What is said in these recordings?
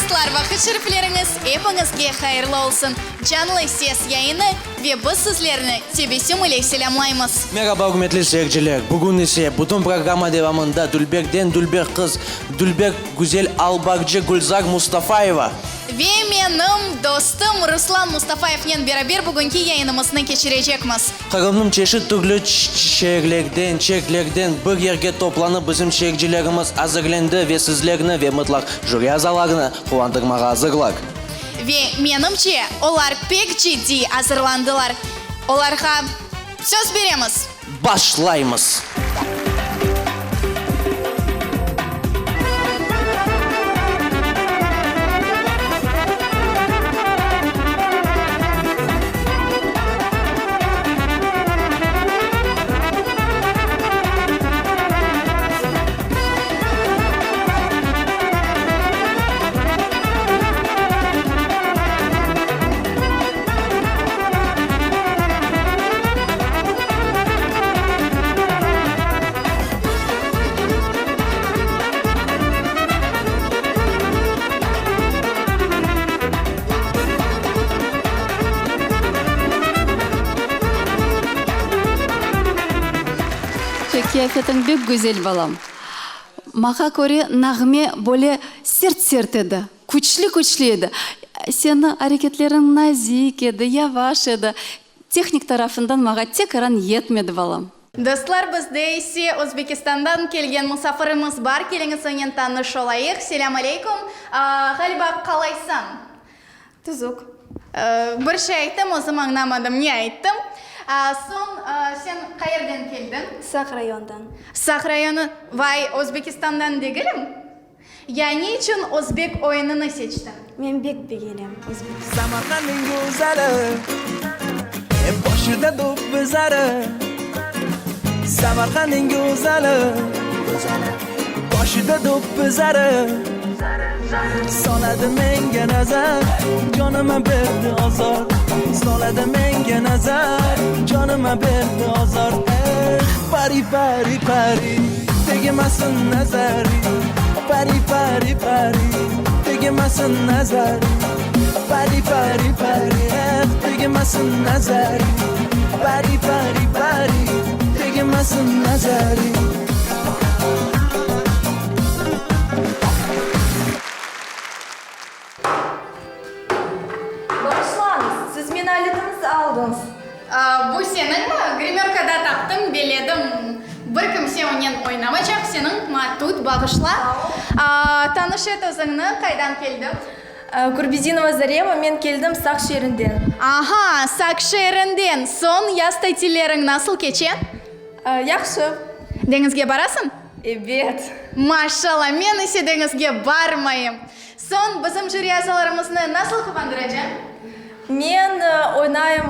Dostlar, vaqıt şerifleriñiz epiñizge hayırlı olsun! Canlı Ses yayını ve biz sizlerni tebessüm ile selâmlaymız. Meraba, ürmetli seyirciler! Bugün ise bütün programma devamında dülberden dülber qız, dülber güzel albarcı Gülzar Mustafayeva, Ve menim dostum Ruslan Mustafayevnen beraber bugünki yayınımıznı keçirecekmiz. Qırımnıñ çeşit türlü şeerlerden, çetlerden bir yerge toplanıp bizim seyircilerimiz azırlendi ve sizlerni ve mıtlaq jüri azalarını quvandırmağa azırlar. Ve, menimce, olar pek ciddiy azırlandılar. Olarğa söz beremiz. Başlaymız! Qıyafetiñ pek güzel, balam. Maña köre, nağme böyle sert-sert edi. Küçlü-küçlü edi. Seniñ areketleriñ nazik edi, yavaş edi. Tehnik tarafından maña tekaran yetmedi, balam. Dostlar, bizde ise Özbekistandan kelgen musafirimiz bar, keliñiz onen tanış olayıq. Selâm aleykum. Ğaliba, qalaysañ? Tuzuk. Bir şey ayttım, özüm añlamadım, ne ayttım. Soñ, sen qayerden keldiñ? Saq rayondan. Saq rayonı, vay, Özbekistandan degilim? Ya ne içün özbek oyunını seçtiñ? Men bek begenem özbek. Samarqandnıñ güzeli, Başında do'ppi zari. Samarqandnıñ güzeli, Başında do'ppi zari. Soladi menga nazar, Jonima berdi ozor. Soladi menga nazar, Jonima berdi ozor. Eh, pari, pari, pari. Tegmasin nazari, Pari, pari, pari, Tegmasin nazari, Pari, pari, pari, Eh, tegmasin nazari, Pari, pari, pari, Tegmasin nazari. Bağışlañız, siz meni aletiñiz aldıñız. Bu seniñmi? Grimörkada taptım, beledim. Bir kimse onen oynamacaq, seniñ ma, tut, bağışla. Tanış et özüñni, qaydan keldiñ? Kurbedinova Zarema, men keldim Saq şeerinden. Aha, Saq şeerinden. Soñ, yaz tatilleriñ nasıl keçe? Yahşı. Deñizge barasıñ? Ebet. Maşallah, men ise deñizge barmayım. Soñ, bizim jüri azalarımıznı nasıl quvandıracañ? Men oynayım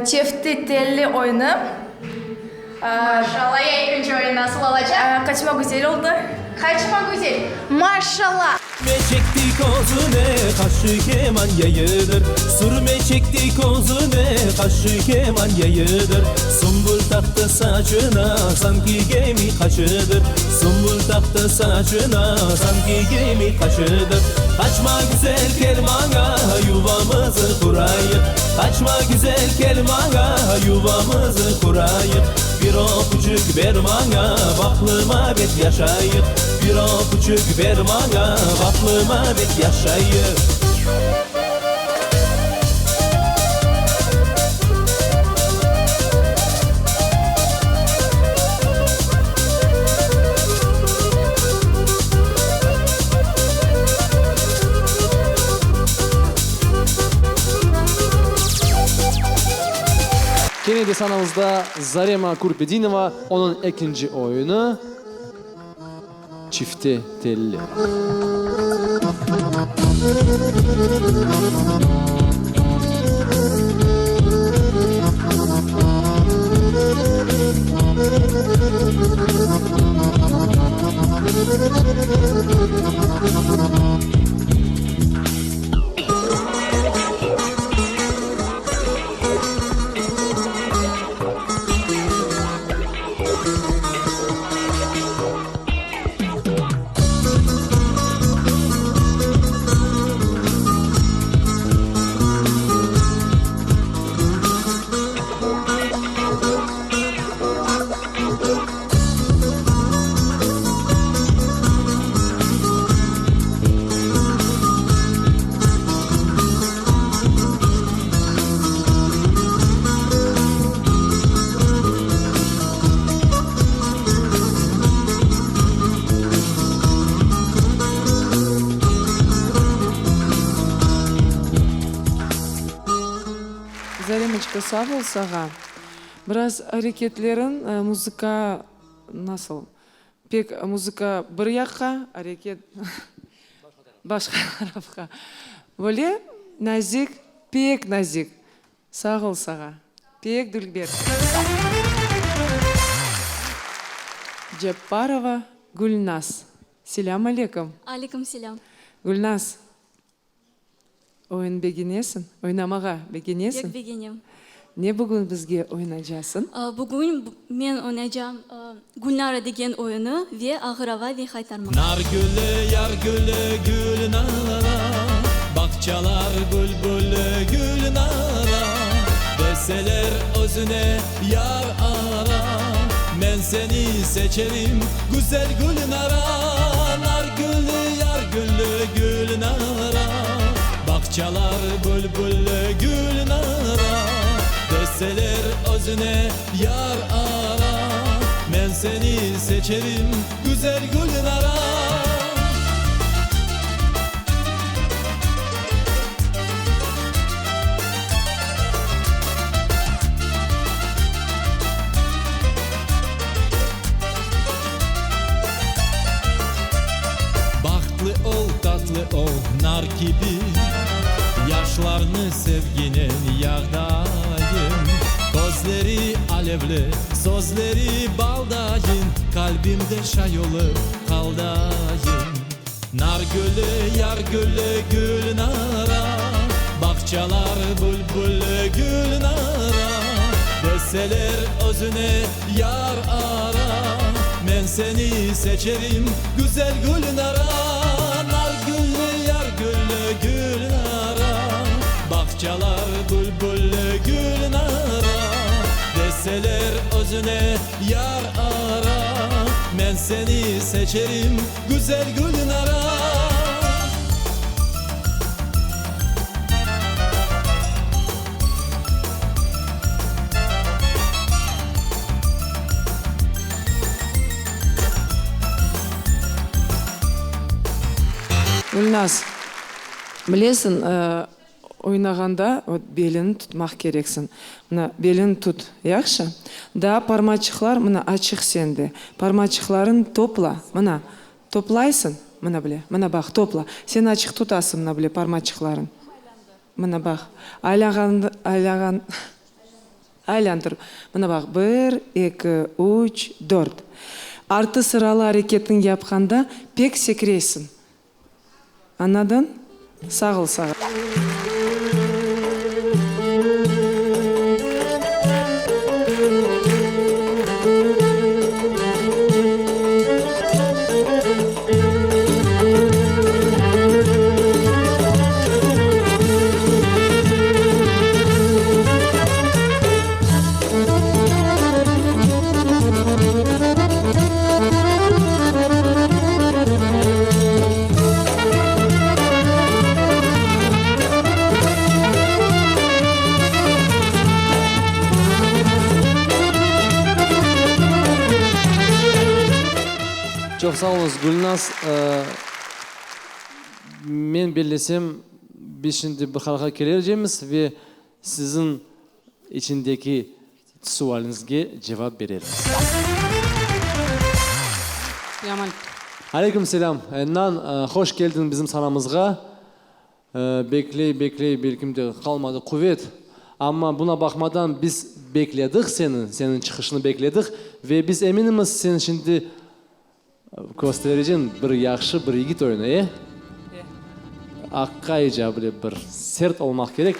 çefti telli oyunı. Maşallah, ya ekinci oyun nasıl olacaq? Qaçma güzel oldı. Qaçma güzel. Maşallah! Sürme çekti közüne, qaşı keman yayıdır. Sürme çekti közüne, qaşı keman yayıdır. Sümbül taqtı saçına, sanki gemi qaçıdır. Sümbül taqtı saçına, sanki gemi qaçıdır. Qaçma güzel, kel maña, yuvamızı qurayıq. Qaçma güzel, kel maña, yuvamızı qurayıq. Bir öpüçik ber maña, bahtlı bet yaşayıq. Bir öpüçik ber maña, bahtlı bet yaşayıq. Kene de sanamızda Zarema Kurpedinova, onıñ ekinci oyunı, Çifte telli. Elbette, sağ ol sağa. Biraz areketleriñ muzıka nasıl, pek muzıka bir yaqqa, areket başqa tarafqa. Böyle nazik, pek nazik. Sağ ol sağa. Pek dülber. Cepparova Gülnaz. Selâm aleyküm. Aleyküm selâm. Gülnaz, oyun begenesiñ? Oynamağa begenesiñ? Pek begenem. Ne bugün bizge oynacasıñ? Bugün men oynaycam Gülnara degen oyunı ve Ağır ava ve Haytarma. Nar gülü, yar gülü, Gülnara, Bağçalar bülbülü, Gülnara, Deseler özüne yar ara, Men seni seçerim, güzel Gülnara. Nar gülü, yar gülü, Gülnara, Bağçalar bülbülü, Gülnara, Deseler özüne yar ara, Men seni seçerim, güzel Gülnara. Bahtlı ol, tatlı ol, nar kibi, Yaşlarnı sevginen yağdayım. Közleri alevli, sözleri baldayın, Qalbimde şay olıp qaldayın. Nar gülü, yar gülü, Gülnara, Bağçalar bülbülü, Gülnara, Deseler özüne yar ara, Men seni seçerim, güzel Gülnara. Nar gülü, yar gülü, Gülnara, Bağçalar bülbülü, Gülnara, Deseler özüne yar ara, Men seni seçerim, güzel Gülnara. Gülnaz, bilesiñ, oynağanda vot belini tutmaq kereksiñ. Mına, belini tut, yahşı? Daa parmaçıqlar, mına, açıq sende. Parmaçıqlarıñ topla, mına, toplaysıñ, mına bile, mına baq, topla. Sen açıq tutasıñ, mına bile, parmaçıqlarıñ. Mına baq, aylanğan, aylanğan, aylandır. Mına baq, bir, eki, üç, dört. Artı sıralı areketiñ yapqanda pek sekiresiñ. Añladıñ? Sağ ol, sağ. Çoq sağ oluñız, Gülnaz. Men bellesem, biz şimdi bir qararğa kelecemiz ve siziñ içindeki sualiñizge cevap berermiz. Aleyküm selâm, Ennan, hoş keldiñ bizim sanamızğa. Bekley, bekley, belkim de qalmadı quvet. Amma buna baqmadan biz bekledik seni, seniñ çıqışını bekledik ve biz eminimiz, sen şimdi köstereceñ bir yahşı bir yigit oyunı, e? Aqayca bile bir sert olmaq kerek.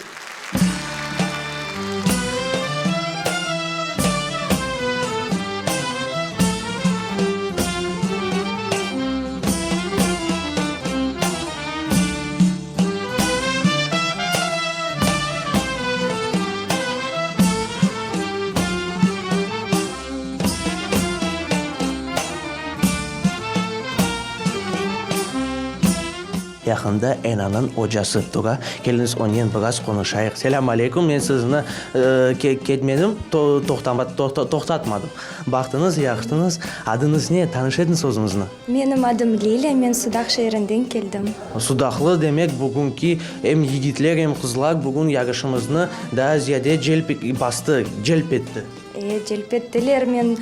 Yaqında Enanıñ ocası tura. Keliñiz, onen biraz qonuşayıq. Selâm aleyküm, men sizni ketmedim, toqtatmadım. Baqtıñız, yaqtıñız. Adıñız ne? Tanış etiñiz özüñizni. Menim adım Lilâ, men Sudaq şeerinden keldim. Sudaqlı, demek, bugünki em yigitler, em qızlar bugün yarışımıznı daa ziyade celp bastı, celp etti. E, celp ettiler. Men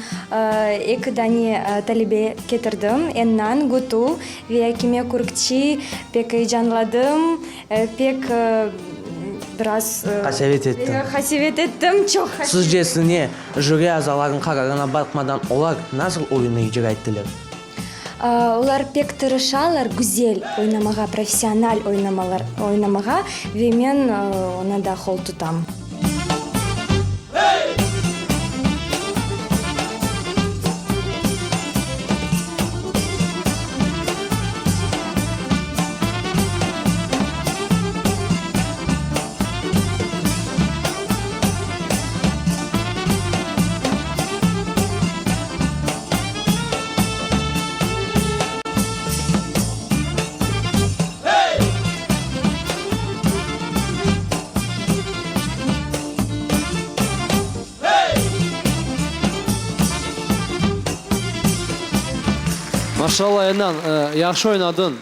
eki dane talebe ketirdim, Ennan, Gutu ve Akime Kürkçi. Pek eyecanladım, pek biraz. Qasevet ettiñ. Qasevet ettim, çoq. Sizcesine, jüri azalarınıñ qararına baqmadan, olar nasıl oyunnı icra ettiler? Olar pek tırışalar güzel oynamağa, professional oynamağa ve men oña da qol tutam. Maşallah, Ennan, yahşı oynadıñ.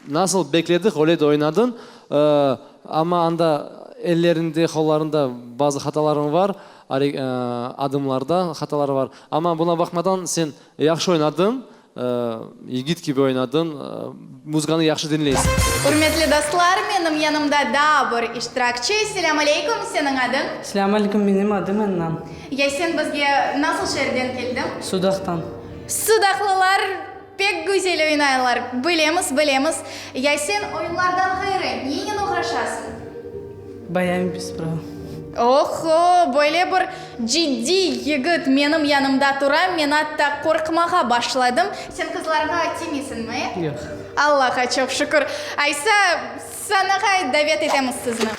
Nasıl bekledik, öyle de oynadıñ. Amma anda ellerinde, qollarında bazı hatalarıñ bar, adımlarda hatalar bar. Amma buna baqmadan sen yahşı oynadıñ, yigit kibi oynadıñ, muzıkanı yahşı diñleysiñ. Ürmetli dostlar, menim yanımda daa bir iştirakçi. Selâm aleyküm, seniñ adıñ? Selâm aleyküm, menim adım Ennan. Ya sen bizge nasıl şeerden keldiñ? Sudaqtan. Sudaqlılar Pek güzel oynaylar, bilemiz, bilemiz. Ya sen oyunlardan ğayrı nenen oğraşasıñ? Bayam bespravo. Oho, böyle bir ciddiy yigit menim yanımda tura, men atta qorqmağa başladım. Sen qızlarğa tiymeysiñmi, e? Yoq. Allağa çoq şükür. Aysa, sanağa davet etemiz sizni.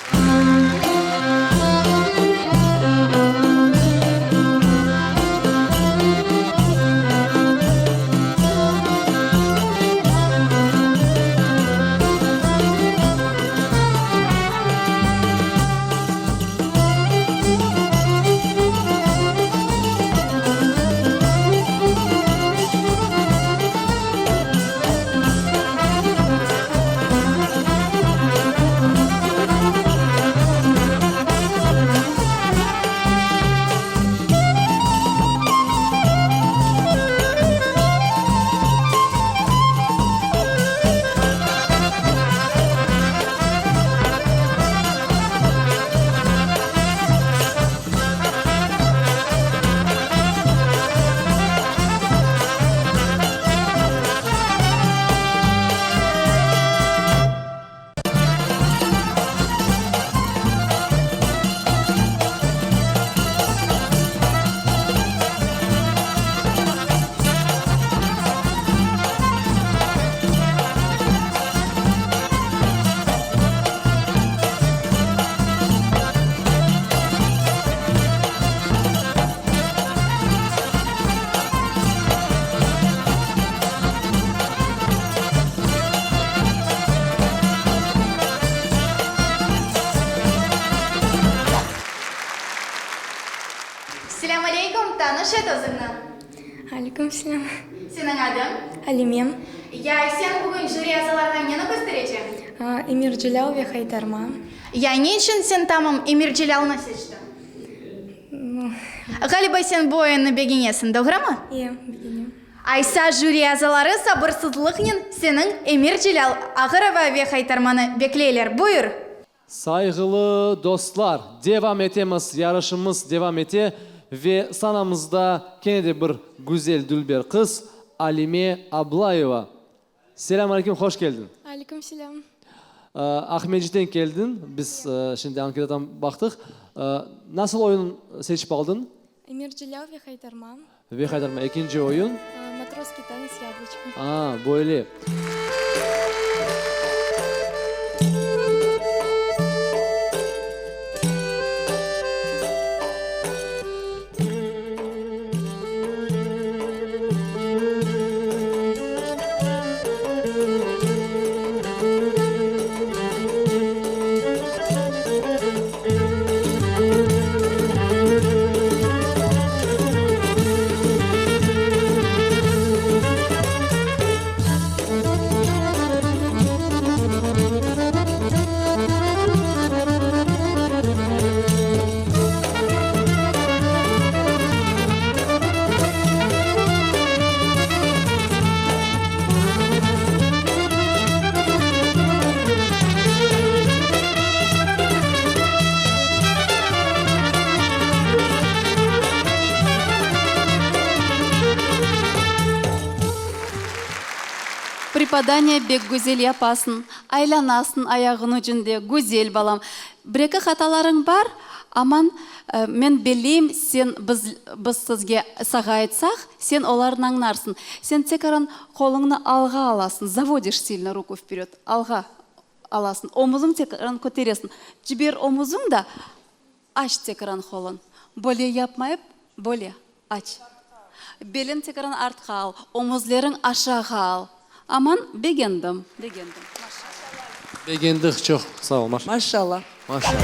Selâm aleyküm, tanış et özüñni. Aleyküm selâm. Seniñ adıñ? Alime. Ya sen bugün jüri azalarğa neni köstereceñ? Emir Celâl ve Haytarma. Ya ne içün sen tamam Emir Celâlnı seçtiñ? Ğaliba sen bu oyunnı begenesiñ, doğrumı? İye, begenem. Aysa jüri azaları sabırsızlıqnen seniñ Emir Celâl, Ağır ava ve Haytarmanı bekleyler. Buyur! Sayğılı dostlar, devam etemiz, yarışımız devam ete ve sanamızda kene de bir güzel dülber qız, Alime Ablayeva. Selâm aleyküm, hoş keldiñ. Aleyküm selâm. Aqmescitten keldiñ, biz şimdi anketadan baqtıq. Nasıl oyun seçip aldıñ? Emir Celâl ve Haytarma. Ve Haytarma, ekinci oyun. Matrosskiy tanets, Yablочko. A, böyle. Pripadaniye bek güzel yapasıñ, aylanasıñ ayağıñ ucunda, güzel balam. Bir-eki hatalarıñ bar, aman, men belleyim, sen biz, biz sizge, sağa aytsaq, sen olarnı añlarsıñ. Sen tekaran qoluñnı alğa alasıñ, zavodiş silno ruku vpered, alğa alasıñ, omuzıñ tekaran köteresiñ. Ciber omuzıñ da, Aç tekran qolun. Böyle yapmayıp, böyle, aç. Belin tekran artqa al, omuzleriñ aşağı al. Aman, begendim, begendim. Maşallah. Begendik çoq, sağ ol, maşallah. Maşallah. Maşallah.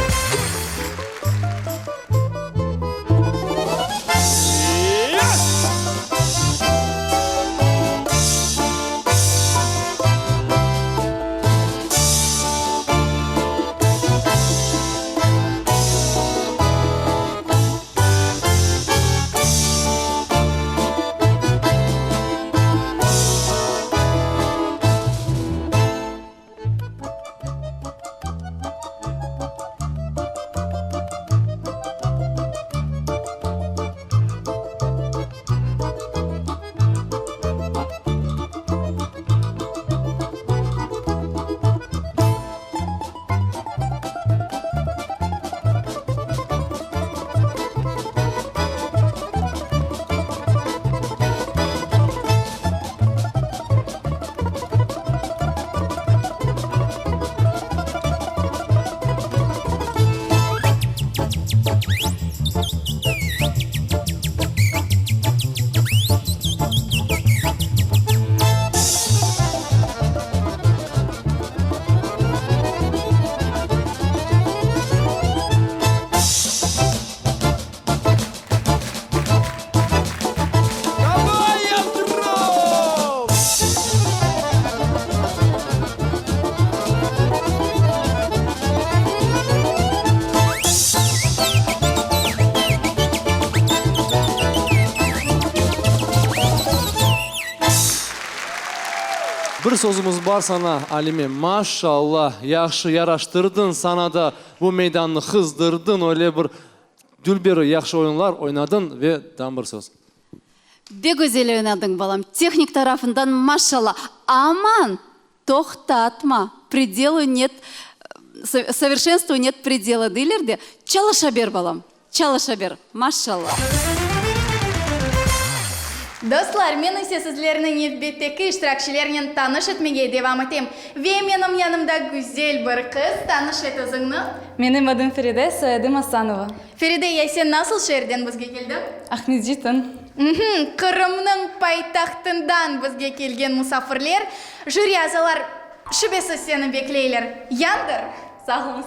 Bir sözümiz bar saña, Alime, maşallah, yahşı yaraştırdıñ, sanada bu meydannı qızdırdıñ, öyle bir dülber yahşı oyunlar oynadıñ ve tam bir söz. Bek güzel oynadıñ, balam, tehnik tarafından maşallah, aman, toqtatma, predelu net, soverşenstvu net predela deyler de, çalışa ber, balam. Çalışa ber, maşallah. Dostlar, men ise sizlerni nevbetteki iştirakçilernen tanış etmege devam etem. Ve menim yanımda güzel bir qız, tanış et özüñni. Menim adım Feride, soyadım Asanova. Feride, ya sen nasıl şeerden bizge keldiñ? Aqmescitten. Mhmm, Qırımnıñ paytahtından bizge kelgen musafirler, jüri azalar şübesiz seni bekleyler. Yandır! Sağ oluñız.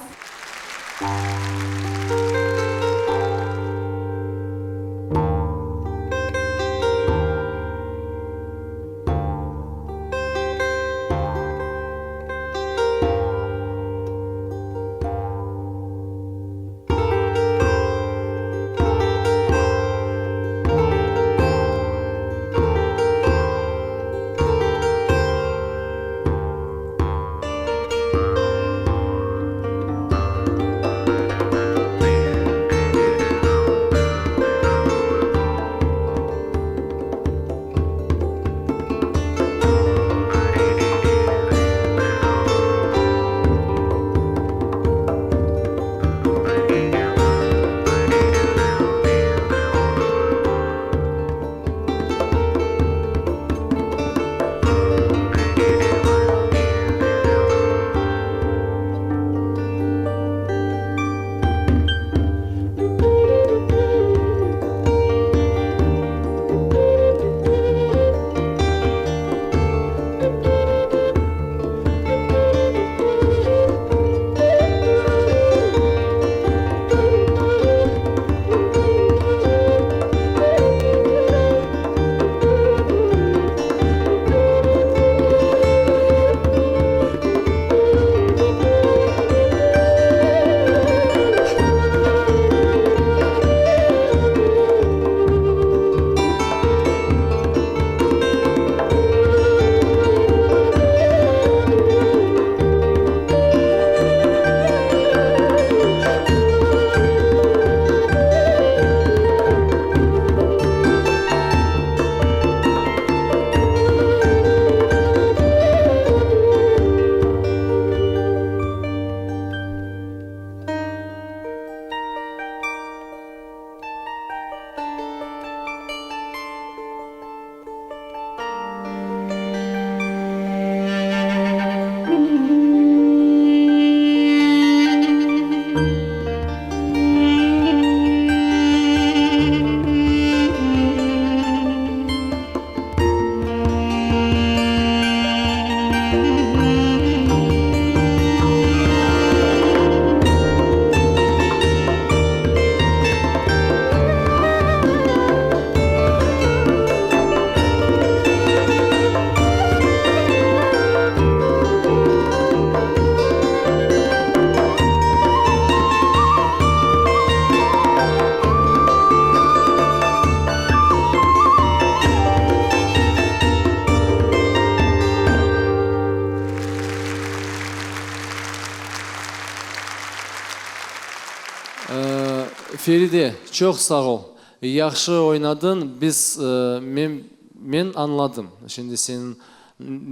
Feride, çoq sağ ol. Yahşı oynadıñ. Biz, men, men añladım. Şimdi seniñ,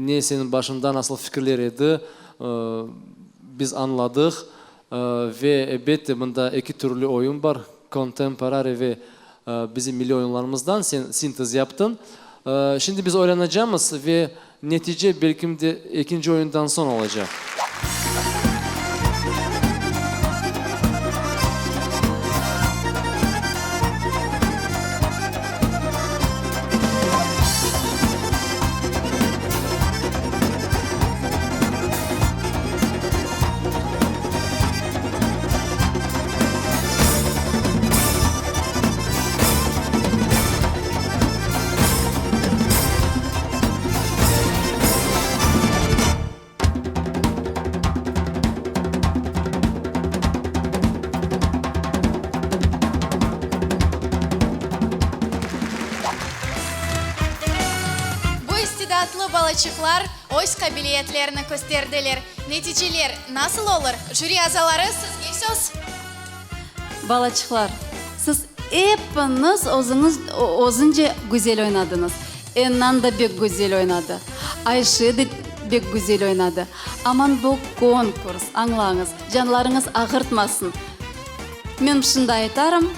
ne seniñ başıñda nasıl fikirler edi, biz añladıq. Ve, elbette, mında eki türlü oyun bar, kontemporari ve bizim milliy oyunlarımızdan sen sintez yaptıñ. Şimdi biz oylanacamız ve netice belkim de ekinci oyundan soñ olacaq. Bu istidatlı balaçıqlar öz qabiliyetlerini kösterdiler. Neticeler nasıl olur? Jüri azaları, sizge söz. Balaçıqlar, siz epiñiz özüñiz özünce güzel oynadıñız. Ennan da bek güzel oynadı. Ayşe de bek güzel oynadı. Aman bu konkurs, añlañız, canlarıñız ağırtmasın. Men şunday aytarım.